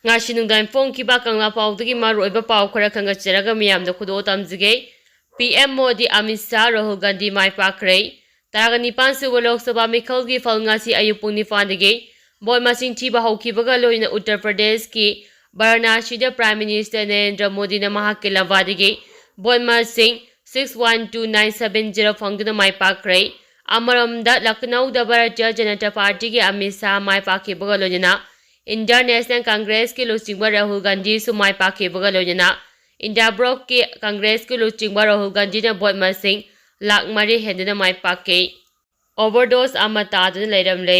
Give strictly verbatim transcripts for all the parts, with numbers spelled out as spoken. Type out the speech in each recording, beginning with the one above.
ꯉꯁꯤ ꯅꯨꯡꯗꯥꯡ ꯐꯣꯡꯈꯤꯕ ꯀꯪꯂꯥ ꯄꯥꯎꯗꯒꯤ ꯃꯔꯨꯑꯣꯏꯕ ꯄꯥꯎ ꯈꯔ ꯈꯪꯒꯠꯆꯔꯒ ꯃꯤꯌꯥꯝꯗ ꯈꯨꯗꯣꯜ ꯇꯝꯖꯒꯦ꯫ ꯄꯤ ꯑꯦꯝ ꯃꯣꯗꯤ ꯑꯃꯤꯠ ꯁꯥꯍ ꯔꯥꯍꯨꯜ ꯒꯥꯟꯙꯤ ꯃꯥꯏ ꯄꯥꯛꯈ꯭ꯔꯦ꯫ ꯇꯔꯥꯒ ꯅꯤꯄꯥꯟ ꯁꯨꯕ ꯂꯣꯛ ꯁꯚꯥ ꯃꯤꯈꯜꯒꯤ ꯐꯜ ꯉꯁꯤ ꯑꯌꯨꯛ ꯄꯨꯡ ꯅꯤꯄꯥꯟꯗꯒꯤ ꯚꯣꯠ ꯃꯁꯤꯡ ꯊꯤꯕ ꯍꯧꯈꯤꯕꯒ ꯂꯣꯏꯅꯅ ꯎꯠꯇꯔ ꯄ꯭ꯔꯗꯦꯁꯀꯤ ꯕꯔꯥꯅꯥꯁꯤꯗ ꯄ꯭ꯔꯥꯏꯝ ꯃꯤꯅꯤꯁꯇꯔ ꯅꯔꯦꯟꯗ꯭ꯔ ꯃꯣꯗꯤꯅ ꯃꯍꯥꯛꯀꯤ ꯂꯝꯕꯥꯗꯒꯤ ꯚꯣꯠ ꯃꯁꯤꯡ six one two nine seven zero ꯐꯪꯗꯨꯅ ꯃꯥꯏ ꯄꯥꯛꯈ꯭ꯔꯦ꯫ ꯑꯃꯔꯣꯝꯗ ꯂꯈꯅꯧꯗ ꯚꯥꯔꯇꯤꯌ ꯖꯅꯇꯥ ꯄꯥꯔꯇꯤꯒꯤ ꯑꯃꯤꯠ ꯁꯥꯍ ꯃꯥꯏ ꯄꯥꯛꯈꯤꯕꯒ ꯂꯣꯏꯅꯅ ꯏꯟꯗꯤꯌꯥꯟ ꯅꯦꯁꯅꯦꯜ ꯀꯪꯒ꯭ꯔꯦꯁꯀꯤ ꯂꯨꯆꯤꯡꯕ ꯔꯥꯍꯨꯜ ꯒꯥꯟꯙꯤꯁꯨ ꯃꯥꯏ ꯄꯥꯛꯈꯤꯕꯒ ꯂꯣꯏꯅꯅ ꯏꯟꯗꯤꯌꯥ ꯕ꯭ꯂꯣꯛꯀꯤ ꯀꯪꯒ꯭ꯔꯦꯁꯀꯤ ꯂꯨꯆꯤꯡꯕ ꯔꯥꯍꯨꯜ ꯒꯥꯟꯙꯤꯅ ꯚꯣꯠ ꯃꯁꯤꯡ ꯂꯥꯈ ꯃꯔꯤ ꯍꯦꯟꯗꯨꯅ ꯃꯥꯏ ꯄꯥꯛꯈꯤ꯫ ꯑꯣꯚꯔꯗꯣꯁ ꯑꯃ ꯇꯥꯗꯨꯅ ꯂꯩꯔꯝꯂꯦ꯫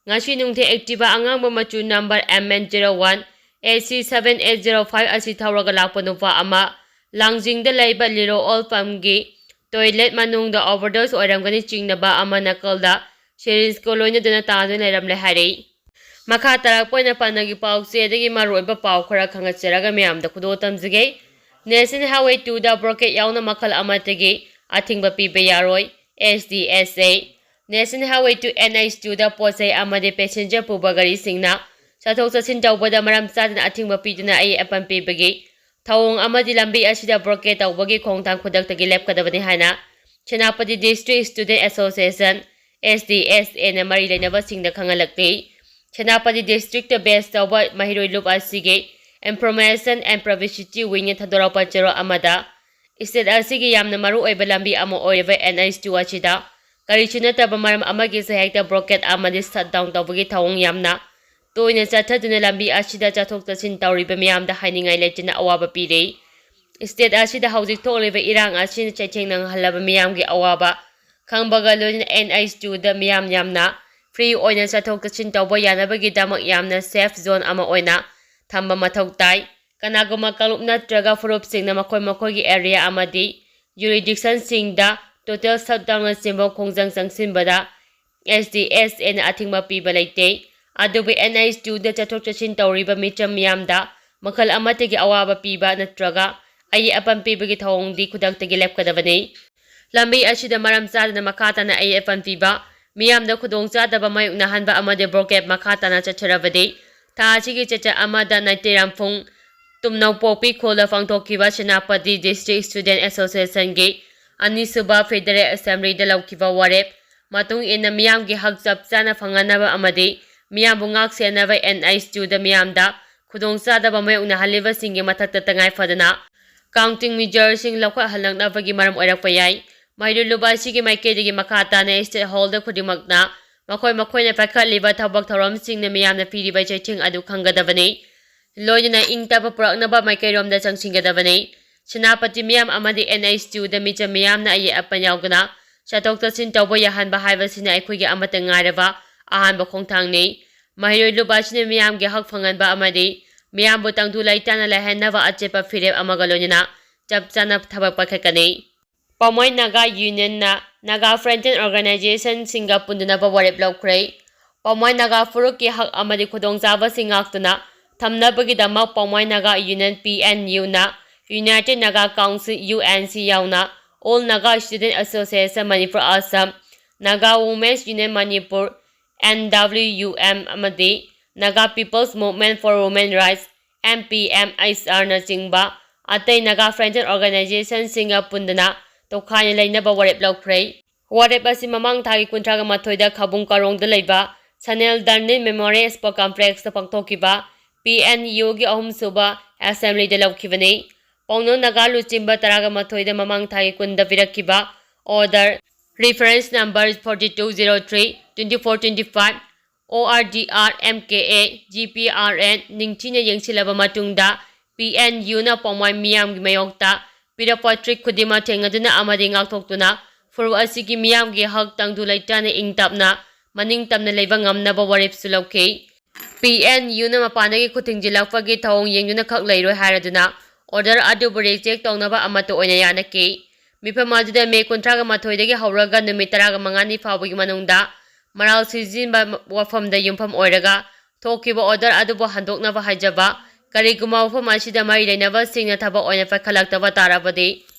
ꯉꯁꯤ ꯅꯨꯡꯊꯤꯜ ꯑꯦꯛꯇꯤꯚꯥ ꯑꯉꯥꯡꯕ ꯃꯆꯨ number M N zero one A C seven eight zero five ꯑꯁꯤ ꯊꯧꯔꯒ ꯂꯥꯛꯄ ꯅꯨꯄꯥ ꯑꯃ ꯂꯥꯡꯖꯤꯡꯗ ꯂꯩꯕ ꯂꯤꯔꯣ ꯑꯣꯜ ꯄꯝꯒꯤ ꯇꯣꯏꯂꯦꯠ ꯃꯅꯨꯡꯗ ꯑꯣꯚꯔꯗꯣꯁ ꯑꯣꯏꯔꯝꯒꯅꯤ ꯆꯤꯡꯅꯕ ꯑꯃ ꯅꯥꯀꯜꯗ ꯁꯤꯔꯤꯟꯖꯀ ꯂꯣꯏꯅꯗꯨꯅ ꯇꯥꯗꯨꯅ ꯂꯩꯔꯝꯂꯦ ꯍꯥꯏꯔꯛꯏ꯫ ꯃꯈꯥ ꯇꯥꯔꯛꯄ ꯑꯣꯏꯅ ꯄꯥꯟꯅꯒꯤ ꯄꯥꯎꯆꯦꯗꯒꯤ ꯃꯔꯨꯑꯣꯏꯕ ꯄꯥꯎ ꯈꯔ ꯈꯪꯒꯠꯆꯔꯒ ꯃꯌꯥꯝꯗ ꯈꯨꯗꯣꯜ ꯇꯝꯖꯒꯦ꯫ National Highway twoꯗ ꯕ꯭ꯔꯣꯀꯦꯠ ꯌꯥꯎꯅ ꯃꯈꯜ ꯑꯃꯠꯇꯒꯤ ꯑꯊꯤꯡꯕ ꯄꯤꯕ ꯌꯥꯔꯣꯏ꯫ S D S A꯫ National Highway two N H twoꯗ ꯄꯣꯠ ꯆꯩ ꯑꯃꯗꯤ ꯄꯦꯁꯦꯟꯖꯔ ꯄꯨꯕ ꯒꯥꯔꯤꯁꯤꯡꯅ ꯆꯠꯊꯣꯛ ꯆꯠꯁꯤꯟ ꯇꯧꯕꯗ ꯃꯔꯝ ꯆꯥꯗꯅ ꯑꯊꯤꯡꯕ ꯄꯤꯗꯨꯅ ꯑꯌꯦꯠ ꯑꯄꯟ ꯄꯤꯕꯒꯤ ꯊꯧꯑꯣꯡ ꯑꯃꯗꯤ ꯂꯝꯕꯤ ꯑꯁꯤꯗ ꯕ꯭ꯔꯣꯀꯦꯠ ꯇꯧꯕꯒꯤ ꯈꯣꯡꯊꯥꯡ ꯈꯨꯗꯛꯇꯒꯤ ꯂꯦꯞꯀꯗꯕꯅꯤ ꯍꯥꯏꯅ Senapati District Student Association, S D S Aꯅ ꯃꯔꯤ ꯂꯩꯅꯕꯁꯤꯡꯗ ꯈꯪꯍꯜꯂꯛꯂꯤ꯫ ꯁꯦꯅꯥꯄꯇꯤ districtꯇ base ꯇꯧꯕ ꯃꯍꯩꯔꯣꯏ ꯂꯨꯞ ꯑꯁꯤꯒꯤ Information and Publicity Wingꯅ ꯊꯥꯗꯣꯔꯛꯄ ꯆꯦꯔꯣꯜ ꯑꯃꯗ, state ꯑꯁꯤꯒꯤ ꯌꯥꯝꯅ ꯃꯔꯨꯑꯣꯏꯕ ꯂꯝꯕꯤ ꯑꯃ ꯑꯣꯏꯔꯤꯕ N H two ꯑꯁꯤꯗ ꯀꯔꯤꯁꯨ ꯅꯠꯇꯕ ꯃꯔꯝ ꯑꯃꯒꯤꯁꯨ ꯍꯦꯛꯇ ꯕ꯭ꯔꯣꯀꯦꯠ ꯑꯃꯗꯤ shut down ꯇꯧꯕꯒꯤ ꯊꯧꯑꯣꯡ ꯌꯥꯝꯅ ꯇꯣꯏꯅ ꯆꯠꯊꯗꯨꯅ ꯂꯝꯕꯤ ꯑꯁꯤꯗ ꯆꯠꯊꯣꯛ ꯆꯠꯁꯤꯟ ꯇꯧꯔꯤꯕ ꯃꯤꯌꯥꯝꯗ ꯍꯥꯏꯅꯤꯡꯉꯥꯏ ꯂꯩꯇꯅ ꯑꯋꯥꯕ ꯄꯤꯔꯤ꯫ State ꯑꯁꯤꯗ ꯍꯧꯖꯤꯛ ꯊꯣꯛꯂꯤꯕ ꯏꯔꯥꯡ ꯑꯁꯤꯅ ꯆꯩꯊꯦꯡ ꯅꯪꯍꯜꯂꯕ ꯃꯤꯌꯥꯝꯒꯤ ꯑꯋꯥꯕ ꯈꯪꯕꯒ ꯂꯣꯏꯅꯅ N H twoꯗ ꯃꯤꯌꯥꯝ ꯌꯥꯝꯅ free ꯑꯣꯏꯅ ꯆꯠꯊꯣꯛ ꯆꯠꯁꯤꯟ ꯇꯧꯕ ꯌꯥꯅꯕꯒꯤꯗꯃꯛ ꯌꯥꯝꯅ safe zone ꯑꯃ ꯑꯣꯏꯅ ꯊꯝꯕ ꯃꯊꯧ ꯇꯥꯏ꯫ ꯀꯅꯥꯒꯨꯝꯕ ꯀꯥꯡꯂꯨꯞ ꯅꯠꯇ꯭ꯔꯒ ꯐꯨꯔꯨꯞꯁꯤꯡꯅ ꯃꯈꯣꯏ ꯃꯈꯣꯏꯒꯤ area ꯑꯃꯗꯤ jurisdictionꯁꯤꯡꯗ total shutdownꯅꯆꯤꯡꯕ ꯈꯣꯡꯖꯪ ꯆꯪꯁꯤꯟꯕꯗ S D S Aꯅ ꯑꯊꯤꯡꯕ ꯄꯤꯕ ꯂꯩꯇꯦ꯫ ꯑꯗꯨꯕꯨ N H twoꯗ ꯆꯠꯊꯣꯛ ꯆꯠꯁꯤꯟ ꯇꯧꯔꯤꯕ ꯃꯤꯆꯝ ꯃꯤꯌꯥꯝꯗ ꯃꯈꯜ ꯑꯃꯠꯇꯒꯤ ꯑꯋꯥꯕ ꯄꯤꯕ ꯅꯠꯇ꯭ꯔꯒ ꯑꯌꯦꯠ ꯑꯄꯟ ꯄꯤꯕꯒꯤ ꯊꯧꯑꯣꯡꯗꯤ ꯈꯨꯗꯛꯇꯒꯤ ꯂꯦꯞꯀꯗꯕꯅꯤ꯫ ꯂꯝꯕꯤ ꯑꯁꯤꯗ ꯃꯔꯝ ꯆꯥꯗꯅ ꯃꯈꯥ ꯇꯥꯅ ꯑꯌꯦꯠ ꯑꯄꯟ ꯄꯤꯕ, ꯃꯤꯌꯥꯝꯗ ꯈꯨꯗꯣꯡꯆꯥꯗꯕ ꯃꯥꯌꯣꯛꯅꯍꯟꯕ ꯑꯃꯗꯤ ꯕ꯭ꯔꯣꯀꯦꯠ ꯃꯈꯥ ꯇꯥꯅ ꯆꯠꯊꯔꯕꯗꯤ ꯊꯥ ꯑꯁꯤꯒꯤ ꯆꯩꯆꯠ ꯑꯃꯗ ꯅꯥꯏꯇꯦꯔꯥꯝꯐꯨꯡ ꯇꯨꯝꯅꯧꯄꯣꯛꯄꯤ ꯈꯨꯜꯗ ꯄꯥꯡꯊꯣꯛꯈꯤꯕ ꯁꯦꯅꯥꯄꯇꯤ District Student Association ꯒꯤ ꯑꯅꯤꯁꯨꯕ Federal Assembly ꯗ ꯂꯧꯈꯤꯕ ꯋꯥꯔꯦꯞ ꯃꯇꯨꯡ ꯏꯟꯅ ꯃꯤꯌꯥꯝꯒꯤ ꯍꯛ ꯆꯞ ꯆꯥꯅ ꯐꯪꯍꯟꯅꯕ ꯑꯃꯗꯤ ꯃꯤꯌꯥꯝꯕꯨ ꯉꯥꯛ ꯁꯦꯟꯅꯕ N H two ꯗ ꯃꯤꯌꯥꯝꯗ ꯈꯨꯗꯣꯡꯆꯥꯗꯕ ꯃꯥꯌꯣꯛꯅꯍꯜꯂꯤꯕꯁꯤꯡꯒꯤ ꯃꯊꯛꯇ ꯇꯉꯥꯏ ꯐꯗꯅ counting measure ꯁꯤꯡ ꯂꯧꯈꯠꯍꯜꯂꯛꯅꯕꯒꯤ ꯃꯔꯝ ꯑꯣꯏꯔꯛꯄ ꯌꯥꯏ꯫ ꯃꯍꯩꯔꯣꯏ ꯂꯨꯞ ꯑꯁꯤꯒꯤ ꯃꯥꯏꯀꯩꯗꯒꯤ ꯃꯈꯥ ꯇꯥꯅ stakeholder ꯈꯨꯗꯤꯡꯃꯛꯅ ꯃꯈꯣꯏ ꯃꯈꯣꯏꯅ ꯄꯥꯏꯈꯠꯂꯤꯕ ꯊꯕꯛ ꯊꯧꯔꯝꯁꯤꯡꯅ ꯃꯤꯌꯥꯝꯅ ꯄꯤꯔꯤꯕ ꯆꯩꯊꯦꯡ ꯑꯗꯨ ꯈꯪꯒꯗꯕꯅꯤ꯫ ꯂꯣꯏꯅꯅ ꯏꯪ ꯇꯞꯄ ꯄꯨꯔꯛꯅꯕ ꯃꯥꯏꯀꯩꯔꯣꯝꯗ ꯆꯪꯁꯤꯟꯒꯗꯕꯅꯤ꯫ ꯁꯦꯅꯥꯄꯇꯤ ꯃꯤꯌꯥꯝ ꯑꯃꯗꯤ N H two ꯗ ꯃꯤꯆꯝ ꯃꯤꯌꯥꯝꯅ ꯑꯌꯦꯠ ꯑꯄꯟ ꯌꯥꯎꯗꯅ ꯆꯠꯊꯣꯛ ꯆꯠꯁꯤꯟ ꯇꯧꯕ ꯌꯥꯍꯟꯕ ꯍꯥꯏꯕꯁꯤꯅ ꯑꯩꯈꯣꯏꯒꯤ ꯑꯃꯠꯇ ꯉꯥꯏꯔꯕ ꯑꯍꯥꯟꯕ ꯈꯣꯡꯊꯥꯡꯅꯤ꯫ ꯃꯍꯩꯔꯣꯏ ꯂꯨꯞ ꯑꯁꯤꯅ ꯃꯤꯌꯥꯝꯒꯤ ꯍꯛ ꯐꯪꯍꯟꯕ ꯑꯃꯗꯤ ꯃꯤꯌꯥꯝꯕꯨ ꯇꯪꯗꯨ ꯂꯩꯇꯥꯅ ꯂꯩꯍꯟꯅꯕ ꯑꯆꯦꯠꯄ ꯐꯤꯔꯦꯞ ꯑꯃꯒ ꯂꯣꯏꯅꯅ ꯆꯞ ꯆꯥꯅ ꯊꯕꯛ ꯄꯥꯏꯈꯠꯀꯅꯤ꯫ ꯄꯥꯎꯃꯥꯏ ꯅꯥꯒꯥ ꯌꯨꯅꯤꯌꯟꯅ ꯅꯥꯒꯥ ꯐ꯭ꯔꯟꯇꯦꯟ ꯑꯣꯔꯒꯅꯥꯏꯖꯦꯁꯟꯁꯤꯡꯒ ꯄꯨꯟꯗꯅꯕ ꯋꯥꯔꯦꯞ ꯂꯧꯈ꯭ꯔꯦ꯫ ꯄꯥꯎꯃꯥꯏ ꯅꯥꯒꯥ ꯐꯨꯔꯨꯞꯀꯤ ꯍꯛ ꯑꯃꯗꯤ ꯈꯨꯗꯣꯡꯆꯥꯕꯁꯤꯡ ꯉꯥꯛꯇꯨꯅ ꯊꯝꯅꯕꯒꯤꯗꯃꯛ Poumai Naga union P N U ꯅ United Naga Council U N C ꯌꯥꯎꯅ All Naga Student Association Manipur Assam, Naga Women's Union Manipur N W U M ꯑꯃꯗꯤ Naga People's Movement for Women Rights N P M H R ꯅꯆꯤꯡꯕ ꯑꯇꯩ ꯅꯥꯒꯥ ꯐ꯭ꯔꯟꯇꯦꯟ ꯑꯣꯔꯒꯅꯥꯏꯖꯦꯁꯟꯁꯤꯡꯒ ꯄꯨꯟꯗꯅ ꯇꯣꯈꯥꯏꯅ ꯂꯩꯅꯕ ꯋꯥꯔꯦꯞ ꯂꯧꯈ꯭ꯔꯦ꯫ ꯋꯥꯔꯦꯞ ꯑꯁꯤ ꯃꯃꯥꯡ ꯊꯥꯒꯤ ꯀꯨꯟꯊ꯭ꯔꯥꯒ ꯃꯥꯊꯣꯏꯗ ꯈꯕꯨꯡ ꯀꯥꯔꯣꯡꯗ ꯂꯩꯕ ꯁꯅꯦꯜ ꯗꯔꯅꯤꯜ ꯃꯦꯃꯣꯔꯤꯌꯦꯜ ꯁ꯭ꯄꯣꯔꯠ ꯀꯝꯄ꯭ꯂꯦꯛꯁꯇ ꯄꯥꯡꯊꯣꯛꯈꯤꯕ P N U ꯒꯤ ꯑꯍꯨꯝꯁꯨꯕ ꯑꯦꯁꯦꯝꯕ꯭ꯂꯤꯗ ꯂꯧꯈꯤꯕꯅꯤ꯫ ꯄꯥꯎꯅꯝ ꯅꯥꯒꯥ ꯂꯨꯆꯤꯡꯕ ꯇꯔꯥꯒ ꯃꯥꯊꯣꯏꯗ ꯃꯃꯥꯡ ꯊꯥꯒꯤ ꯀꯨꯟꯗ ꯄꯤꯔꯛꯈꯤꯕ order reference number forty two zero three twenty four twenty five O R D R M K A G P R N ꯅꯤꯡꯊꯤꯅ ꯌꯦꯡꯁꯤꯜꯂꯕ ꯃꯇꯨꯡꯗ P N U ꯅ ꯄꯥꯎꯃꯥꯏ ꯃꯤꯌꯥꯝꯒꯤ ꯃꯥꯌꯣꯛꯇ ꯄꯤꯔꯛꯄ ꯇ꯭ꯔꯤꯛ ꯈꯨꯗꯤꯡꯃꯛ ꯊꯦꯡꯅꯗꯨꯅ ꯑꯃꯗꯤ ꯉꯥꯛꯊꯣꯛꯇꯨꯅ ꯐꯨꯔꯨꯞ ꯑꯁꯤꯒꯤ ꯃꯤꯌꯥꯝꯒꯤ ꯍꯛ ꯇꯪꯗꯨ ꯂꯩꯇꯥꯅ ꯏꯪ ꯇꯞꯅ ꯃꯅꯤꯡ ꯇꯝꯅ ꯂꯩꯕ ꯉꯝꯅꯕ ꯋꯥꯔꯦꯞꯁꯨ ꯂꯧꯈꯤ꯫ P N U ꯅ ꯃꯄꯥꯟꯗꯒꯤ ꯈꯨꯠ ꯊꯤꯡꯖꯤꯜꯂꯛꯄꯒꯤ ꯊꯧꯑꯣꯡ ꯌꯦꯡꯗꯨꯅ ꯈꯛ ꯂꯩꯔꯣꯏ ꯍꯥꯏꯔꯗꯨꯅ order ꯑꯗꯨꯕꯨ reject ꯇꯧꯅꯕ ꯑꯃꯠꯇ ꯑꯣꯏꯅ ꯌꯥꯅꯈꯤ꯫ ꯃꯤꯐꯝ ꯑꯗꯨꯗ ꯃꯦ ꯀꯨꯟꯊ꯭ꯔꯥꯒ ꯃꯥꯊꯣꯏꯗꯒꯤ ꯍꯧꯔꯒ ꯅꯨꯃꯤꯠ ꯇꯔꯥꯒ ꯃꯉꯥꯅꯤ ꯐꯥꯎꯕꯒꯤ ꯃꯅꯨꯡꯗ ꯃꯔꯥꯜ ꯁꯤꯖꯤꯟꯕ ꯋꯥꯐꯝꯗ ꯌꯨꯝꯐꯝ ꯑꯣꯏꯔꯒ ꯊꯣꯛꯈꯤꯕ order ꯑꯗꯨꯕꯨ ꯍꯟꯗꯣꯛꯅꯕ ꯍꯥꯏꯖꯕ, ꯀꯔꯤꯒꯨꯝꯕ ꯋꯥꯐꯝ ꯑꯁꯤꯗ ꯃꯔꯤ ꯂꯩꯅꯕꯁꯤꯡꯅ ꯊꯕꯛ ꯑꯣꯏꯅ ꯄꯥꯏꯈꯠꯂꯛꯇꯕ ꯇꯥꯔꯕꯗꯤ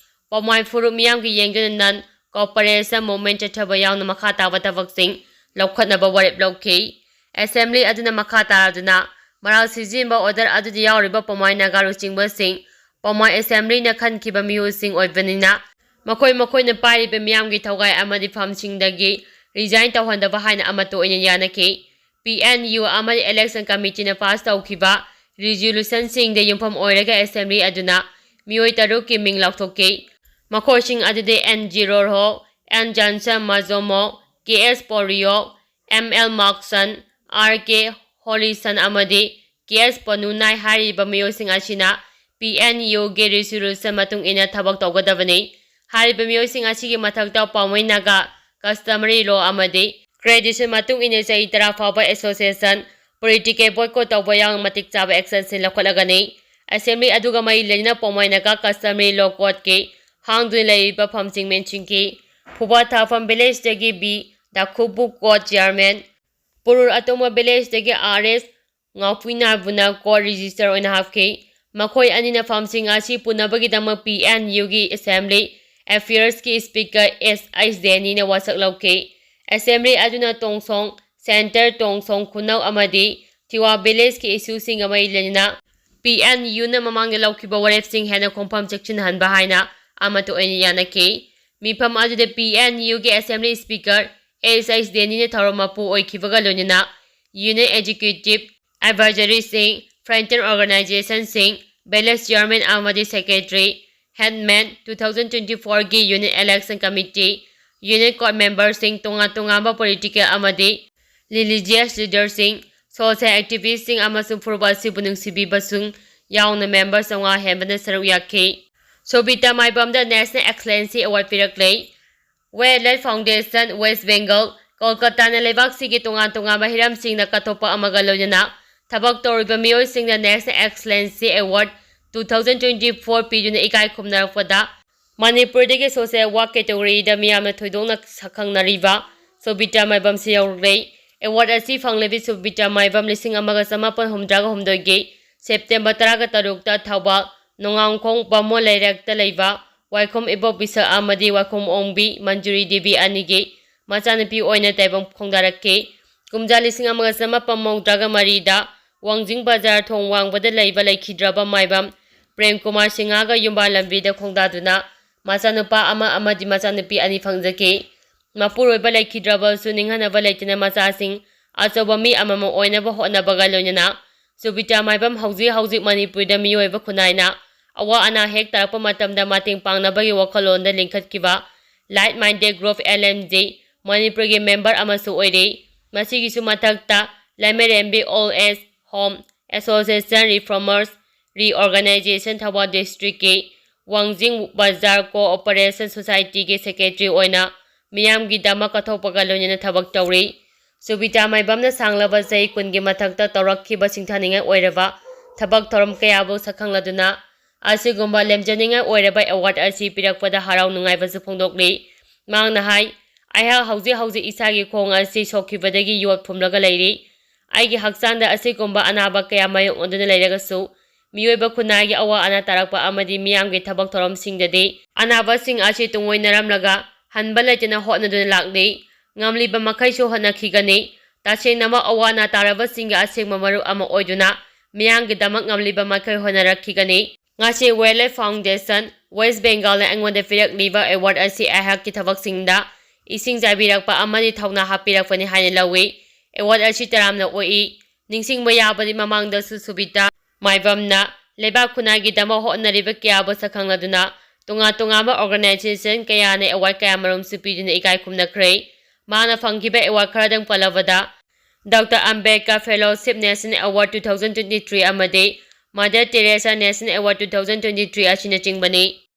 ꯄꯥꯎꯃꯥꯏ ꯐꯨꯔꯨꯞ ꯃꯤꯌꯥꯝꯒꯤ ꯌꯦꯡꯗꯨꯅ non cooperation movement ꯆꯠꯊꯕ ꯌꯥꯎꯅ ꯃꯈꯥ ꯇꯥꯕ ꯊꯕꯛꯁꯤꯡ ꯂꯧꯈꯠꯅꯕ ꯋꯥꯔꯦꯞ ꯂꯧꯈꯤ꯫ ꯑꯦꯁꯦꯝꯕ꯭ꯂꯤ ꯑꯗꯨꯅ ꯃꯈꯥ ꯇꯥꯔꯗꯨꯅ ꯃꯔꯥꯜ ꯁꯤꯖꯤꯟꯕ order ꯑꯗꯨꯗ ꯌꯥꯎꯔꯤꯕ ꯄꯣꯃꯥꯏ ꯅꯥꯒꯥ ꯂꯨꯆꯤꯡꯕꯁꯤꯡ ꯄꯣꯃꯥꯏ assemblyꯅ ꯈꯟꯈꯤꯕ ꯃꯤꯍꯨꯠꯁꯤꯡ ꯑꯣꯏꯕꯅꯤꯅ, ꯃꯈꯣꯏ ꯃꯈꯣꯏꯅ ꯄꯥꯏꯔꯤꯕ ꯃꯤꯌꯥꯝꯒꯤ ꯊꯧꯒꯥꯏ ꯑꯃꯗꯤ ꯐꯝꯁꯤꯡꯗꯒꯤ resign ꯇꯧꯍꯟꯗꯕ ꯍꯥꯏꯅ ꯑꯃꯠꯇ ꯑꯣꯏꯅ ꯌꯥꯅꯈꯤ꯫ P N U ꯑꯃꯗꯤ election committeeꯅ pass ꯇꯧꯈꯤꯕ resolutionꯁꯤꯡꯗ ꯌꯨꯝꯐꯝ ꯑꯣꯏꯔꯒ assembly ꯑꯗꯨꯅ ꯃꯤꯑꯣꯏ ꯇꯔꯨꯛꯀꯤ ꯃꯤꯡ ꯂꯥꯎꯊꯣꯛꯈꯤ꯫ ꯃꯈꯣꯏꯁꯤꯡ ꯑꯗꯨꯗꯤ N G Rorho, N Johnson Mazomo, K S Poryo, M L Mokson, R K Holison ꯑꯃꯗꯤ K S Ponunai ꯍꯥꯏꯔꯤꯕ ꯃꯤꯑꯣꯏꯁꯤꯡ ꯑꯁꯤꯅ P N Uꯒꯤ resolution ꯃꯇꯨꯡ ꯏꯟꯅ ꯊꯕꯛ ꯇꯧꯒꯗꯕꯅꯤ꯫ ꯍꯥꯏꯔꯤꯕ ꯃꯤꯑꯣꯏꯁꯤꯡ ꯑꯁꯤꯒꯤ ꯃꯊꯛꯇ ꯄꯥꯎꯃꯩ ꯅꯥꯒꯥ customary law ꯑꯃꯗꯤ tradition ꯃꯇꯨꯡ ꯏꯟꯅ ꯆꯍꯤ ꯇꯔꯥ ꯐꯥꯎꯕ association, political boycott ꯇꯧꯕ ꯌꯥꯎꯅ ꯃꯇꯤꯛ ꯆꯥꯕ actionꯁꯤꯡ ꯂꯧꯈꯠꯂꯒꯅꯤ꯫ Assembly ꯑꯗꯨꯒ ꯃꯔꯤ ꯂꯩꯅꯅ ꯄꯣꯃꯥꯏ ꯅꯥꯒꯥ customary law courtꯀꯤ ꯍꯥꯡꯗꯨꯅ ꯂꯩꯔꯤꯕ ꯐꯝꯁꯤꯡ ꯃꯦꯟꯁꯤꯟꯈꯤ꯫ ꯐꯨꯕꯥ ꯊꯥꯐꯝ villageꯗꯒꯤ B ꯗꯥꯈꯨꯕꯨ court chairman, ꯄꯨꯔꯨꯔ ꯑꯇꯣꯡꯕ villageꯗꯒꯤ R S ꯉꯥꯎꯄꯨꯏꯅꯥꯕꯨꯅ court register ꯑꯣꯏꯅ ꯍꯥꯞꯈꯤ꯫ ꯃꯈꯣꯏ ꯑꯅꯤꯅ ꯐꯝꯁꯤꯡ ꯑꯁꯤ ꯄꯨꯅꯕꯒꯤꯗꯃꯛ P N Uꯒꯤ assembly affairsꯀꯤ speaker S H ꯗꯦꯅꯤꯅ ꯋꯥꯁꯛ ꯂꯧꯈꯤ꯫ Assembly ꯑꯗꯨꯅ ꯇꯣꯡꯁꯣꯡ, centre ꯇꯣꯡꯁꯣꯡ ꯈꯨꯅꯧ ꯑꯃꯗꯤ ꯊꯤꯋꯥ villageꯀꯤ issueꯁꯤꯡꯒ ꯃꯔꯤ ꯂꯩꯅꯅ P N Uꯅ ꯃꯃꯥꯡꯗ ꯂꯧꯈꯤꯕ ꯋꯥꯔꯦꯞꯁꯤꯡ ꯍꯦꯟꯅ ꯈꯣꯡꯐꯝ ꯆꯦꯛꯁꯤꯟꯍꯟꯕ ꯍꯥꯏꯅ ꯑꯃꯠꯇ ꯑꯣꯏꯅ ꯌꯥꯅꯈꯤ꯫ ꯃꯤꯐꯝ ꯑꯗꯨꯗ P N Uꯒꯤ assembly speaker S H ꯗꯦꯅꯤꯅ ꯊꯧꯔꯝ ꯃꯄꯨ ꯑꯣꯏꯈꯤꯕꯒ ꯂꯣꯏꯅꯅ union executive advisoryꯁꯤꯡ, frontier organizationꯁꯤꯡ, village chairman ꯑꯃꯗꯤ secretary, headman, two thousand twenty fourꯒꯤ union election committee, union court memberꯁꯤꯡ, ꯇꯣꯉꯥꯟ ꯇꯣꯉꯥꯟꯕ political ꯑꯃꯗꯤ religious leaderꯁꯤꯡ, social activistꯁꯤꯡ ꯑꯃꯁꯨꯡ ꯐꯨꯔꯨꯞ ꯑꯁꯤꯕꯨ ꯅꯨꯡꯁꯤꯕꯤꯕꯁꯤꯡ ꯌꯥꯎꯅ member ꯆꯥꯝꯃꯉꯥ ꯍꯦꯟꯕꯅ ꯁꯔꯨꯛ ꯌꯥꯈꯤ꯫ ꯁꯣꯕꯤꯇꯥ ꯃꯥꯏꯕꯝꯗ National Excellency Award ꯄꯤꯔꯛꯂꯦ꯫ Wildlife Foundation, West Bengal, ꯀꯣꯜꯀꯇꯥꯅ ꯂꯩꯕꯥꯛꯁꯤꯒꯤ ꯇꯣꯉꯥꯟ ꯇꯣꯉꯥꯟꯕ ꯍꯤꯔꯝꯁꯤꯡꯗ ꯀꯠꯊꯣꯛꯄ ꯑꯃꯒ ꯂꯣꯏꯅꯅ ꯊꯕꯛ ꯇꯧꯔꯤꯕ ꯃꯤꯑꯣꯏꯁꯤꯡꯗ National Excellency Award two thousand twenty four ꯄꯤꯗꯨꯅ ꯏꯀꯥꯏ ꯈꯨꯝꯅꯔꯛꯄꯗ, ꯃꯅꯤꯄꯨꯔꯗꯒꯤ social work categoryꯗ ꯃꯤꯌꯥꯝꯅ ꯊꯣꯏꯗꯣꯛꯅ ꯁꯛꯈꯪꯅꯔꯤꯕ ꯁꯣꯕꯤꯇꯥ ꯃꯥꯏꯕꯝꯁꯤ ꯌꯥꯎꯔꯛꯂꯦ꯫ Award ꯑꯁꯤ ꯐꯪꯂꯤꯕꯤ ꯁꯣꯕꯤꯇꯥ ꯃꯥꯏꯕꯝ ꯂꯤꯁꯤꯡ ꯑꯃꯒ ꯆꯃꯥꯄꯟ ꯍꯨꯝꯗ꯭ꯔꯥꯒ ꯍꯨꯝꯗꯣꯏꯒꯤ September ꯇꯔꯥꯒ ꯇꯔꯨꯛꯇ ꯊꯧꯕꯥꯜ ꯅꯣꯡꯉꯥꯡꯈꯣꯡ ꯕꯥꯃꯣꯟ ꯂꯩꯔꯛꯇ ꯂꯩꯕ ꯋꯥꯏꯈꯣꯝ ꯏꯕꯣꯕꯤꯁ ꯑꯃꯗꯤ ꯋꯥꯏꯈꯣꯝ ꯑꯣꯡꯕꯤ ꯃꯟꯖꯨꯔꯤ ꯗꯦꯕꯤ ꯑꯅꯤꯒꯤ ꯃꯆꯥꯅꯨꯄꯤ ꯑꯣꯏꯅ ꯇꯥꯏꯕꯪ ꯈꯣꯡꯗꯥꯔꯛꯈꯤ꯫ ꯀꯨꯝꯖꯥ ꯂꯤꯁꯤꯡ ꯑꯃꯒ ꯆꯃꯥꯄꯟ ꯃꯧꯗ꯭ꯔꯥꯒ ꯃꯔꯤꯗ ꯋꯥꯡꯖꯤꯡ ꯕꯖꯥꯔ ꯊꯣꯡ ꯋꯥꯡꯕꯗ ꯂꯩꯕ ꯂꯩꯈꯤꯗ꯭ꯔꯕ ꯃꯥꯏꯕꯝ ꯄ꯭ꯔꯦꯝ ꯀꯨꯃꯥꯔ ꯁꯤꯡꯍꯒ ꯌꯨꯝꯕꯥ ꯂꯝꯕꯤꯗ ꯈꯣꯡꯗꯥꯗꯨꯅ ꯃꯆꯥꯅꯨꯄꯥ ꯑꯃ ꯑꯃꯗꯤ ꯃꯆꯥꯅꯨꯄꯤ ꯑꯅꯤ ꯐꯪꯖꯈꯤ꯫ ꯃꯄꯨꯔꯣꯏꯕ ꯂꯩꯈꯤꯗ꯭ꯔꯕꯁꯨ ꯅꯤꯡꯍꯟꯅꯕ ꯂꯩꯇꯅ ꯃꯆꯥꯁꯤꯡ ꯑꯆꯧꯕ ꯃꯤ ꯑꯃꯃꯝ ꯑꯣꯏꯅꯕ ꯍꯣꯠꯅꯕꯒ ꯂꯣꯏꯅꯅ ꯁꯨꯕꯤꯇꯥ ꯃꯥꯏꯕꯝ ꯍꯧꯖꯤꯛ ꯍꯧꯖꯤꯛ ꯃꯅꯤꯄꯨꯔꯗ ꯃꯤꯑꯣꯏꯕ ꯈꯨꯟꯅꯥꯏꯅ ꯑꯋꯥ ꯑꯅꯥ ꯍꯦꯛ ꯇꯥꯔꯛꯄ ꯃꯇꯝꯗ ꯃꯇꯦꯡ ꯄꯥꯡꯅꯕꯒꯤ ꯋꯥꯈꯜꯂꯣꯟꯗ ꯂꯤꯡꯈꯠꯈꯤꯕ Like Minded Group, L M G, ꯃꯅꯤꯄꯨꯔꯒꯤ ꯃꯦꯝꯕꯔ ꯑꯃꯁꯨ ꯑꯣꯏꯔꯤ꯫ ꯃꯁꯤꯒꯤꯁꯨ ꯃꯊꯛꯇ ꯂꯥꯏꯃꯔꯦꯝꯕꯤ Old Age Home Association Reformers Reorganization, Thoubal ꯗꯤꯁꯇ꯭ꯔꯤꯛꯀꯤ ꯋꯥꯡꯖꯤꯡ ꯕꯖꯥꯔ ꯀꯣꯑꯣꯄꯔꯦꯁꯟ ꯁꯣꯁꯥꯏꯇꯤꯒꯤ ꯁꯦꯀ꯭ꯔꯦꯇꯔꯤ ꯑꯣꯏꯅ ꯃꯤꯌꯥꯝꯒꯤꯗꯃꯛ ꯀꯠꯊꯣꯛꯄꯒ ꯂꯣꯏꯅꯅ ꯊꯕꯛ ꯇꯧꯔꯤ꯫ ꯁꯨꯕꯤꯇꯥ ꯃꯥꯏꯕꯝꯅ ꯁꯥꯡꯂꯕ ꯆꯍꯤ ꯀꯨꯟꯒꯤ ꯃꯊꯛꯇ ꯇꯧꯔꯛꯈꯤꯕ ꯁꯤꯡꯊꯥꯅꯤꯡꯉꯥꯏ ꯑꯣꯏꯔꯕ ꯊꯕꯛ ꯊꯧꯔꯝ ꯀꯌꯥꯕꯨ ꯁꯛꯈꯪꯂꯗꯨꯅ ꯑꯁꯤꯒꯨꯝꯕ ꯂꯦꯝꯖꯅꯤꯡꯉꯥꯏ ꯑꯣꯏꯔꯕ ꯑꯦꯋꯥꯔꯗ ꯑꯁꯤ ꯄꯤꯔꯛꯄꯗ ꯍꯔꯥꯎ ꯅꯨꯡꯉꯥꯏꯕꯁꯨ ꯐꯣꯡꯗꯣꯛꯂꯤ꯫ ꯃꯍꯥꯛꯅ ꯍꯥꯏ, "ꯑꯩꯍꯥꯛ ꯍꯧꯖꯤꯛ ꯍꯧꯖꯤꯛ ꯏꯁꯥꯒꯤ ꯈꯣꯡ ꯑꯁꯤ ꯁꯣꯛꯈꯤꯕꯗꯒꯤ ꯌꯣꯠ ꯐꯨꯝꯂꯒ ꯂꯩꯔꯤ꯫ ꯑꯩꯒꯤ ꯍꯛꯆꯥꯡꯗ ꯑꯁꯤꯒꯨꯝꯕ ꯑꯅꯥꯕ ꯀꯌꯥ ꯃꯥꯌꯣꯛꯅꯗꯨꯅ ꯂꯩꯔꯒꯁꯨ, ꯃꯤꯑꯣꯏꯕ ꯈꯨꯟꯅꯥꯏꯒꯤ ꯑꯋꯥ ꯑꯅꯥ ꯇꯥꯔꯛꯄ ꯑꯃꯗꯤ ꯃꯤꯌꯥꯝꯒꯤ ꯊꯕꯛ ꯊꯧꯔꯝꯁꯤꯡꯗꯗꯤ ꯑꯅꯥꯕꯁꯤꯡ ꯑꯁꯤ ꯇꯨꯡꯑꯣꯏꯅꯔꯝꯂꯒ ꯍꯟꯕ ꯂꯩꯇꯅ ꯍꯣꯠꯅꯗꯨꯅ ꯂꯥꯛꯂꯤ꯫ ꯉꯝꯂꯤꯕ ꯃꯈꯩꯁꯨ ꯍꯣꯠꯅꯈꯤꯒꯅꯤ꯫ ꯇꯁꯦꯡꯅꯃꯛ ꯑꯋꯥ ꯑꯅꯥ ꯇꯥꯔꯕꯁꯤꯡꯒꯤ ꯑꯁꯦꯡꯕ ꯃꯔꯨꯞ ꯑꯃ ꯑꯣꯏꯗꯨꯅ ꯃꯤꯌꯥꯝꯒꯤꯗꯃꯛ ꯉꯝꯂꯤꯕ ꯃꯈꯩ ꯍꯣꯠꯅꯔꯛꯈꯤꯒꯅꯤ꯫ ꯉꯁꯤ Wildlife Foundation West Bengalꯅ ꯑꯩꯉꯣꯟꯗ ꯄꯤꯔꯛꯂꯤꯕ ꯑꯦꯋꯥꯔꯗ ꯑꯁꯤ ꯑꯩꯍꯥꯛꯀꯤ ꯊꯕꯛꯁꯤꯡꯗ ꯏꯁꯤꯡ ꯆꯥꯏꯕꯤꯔꯛꯄ ꯑꯃꯗꯤ ꯊꯧꯅꯥ ꯍꯥꯞꯄꯤꯔꯛꯄꯅꯤ ꯍꯥꯏꯅ ꯂꯧꯏ꯫ ꯑꯦꯋꯥꯔꯗ ꯑꯁꯤ ꯇꯔꯥꯝꯅ ꯑꯣꯛꯏ꯫ ꯅꯤꯡꯁꯤꯡꯕ ꯌꯥꯕꯗꯤ ꯃꯃꯥꯡꯗꯁꯨ ꯁꯨꯕꯤꯇꯥ ꯃꯥꯏꯕꯝꯅ ꯂꯩꯕꯥꯛ ꯈꯨꯟꯅꯥꯏꯒꯤꯗꯃꯛ ꯍꯣꯠꯅꯔꯤꯕ ꯀꯌꯥꯕꯨ ꯁꯛꯈꯪꯂꯗꯨꯅ ꯇꯣꯉꯥꯟ ꯇꯣꯉꯥꯟꯕ ꯑꯣꯔꯒꯅꯥꯏꯖꯦꯁꯟ ꯀꯌꯥꯅ ꯑꯦꯋꯥꯔꯗ ꯀꯌꯥꯃꯔꯨꯝꯁꯨ ꯄꯤꯗꯨꯅ ꯏꯀꯥꯏ ꯈꯨꯝꯅꯈ꯭ꯔꯦ꯫ ꯃꯥꯅ ꯐꯪꯈꯤꯕ ꯑꯦꯋꯥꯔꯗ ꯈꯔꯗꯪ ꯄꯜꯂꯕꯗ Doctor Ambedkar Fellowship National Award two thousand twenty-three ꯑꯃꯗꯤ Mother Teresa National Award two thousand twenty-three ꯑꯁꯤꯅꯆꯤꯡꯕꯅꯤ꯫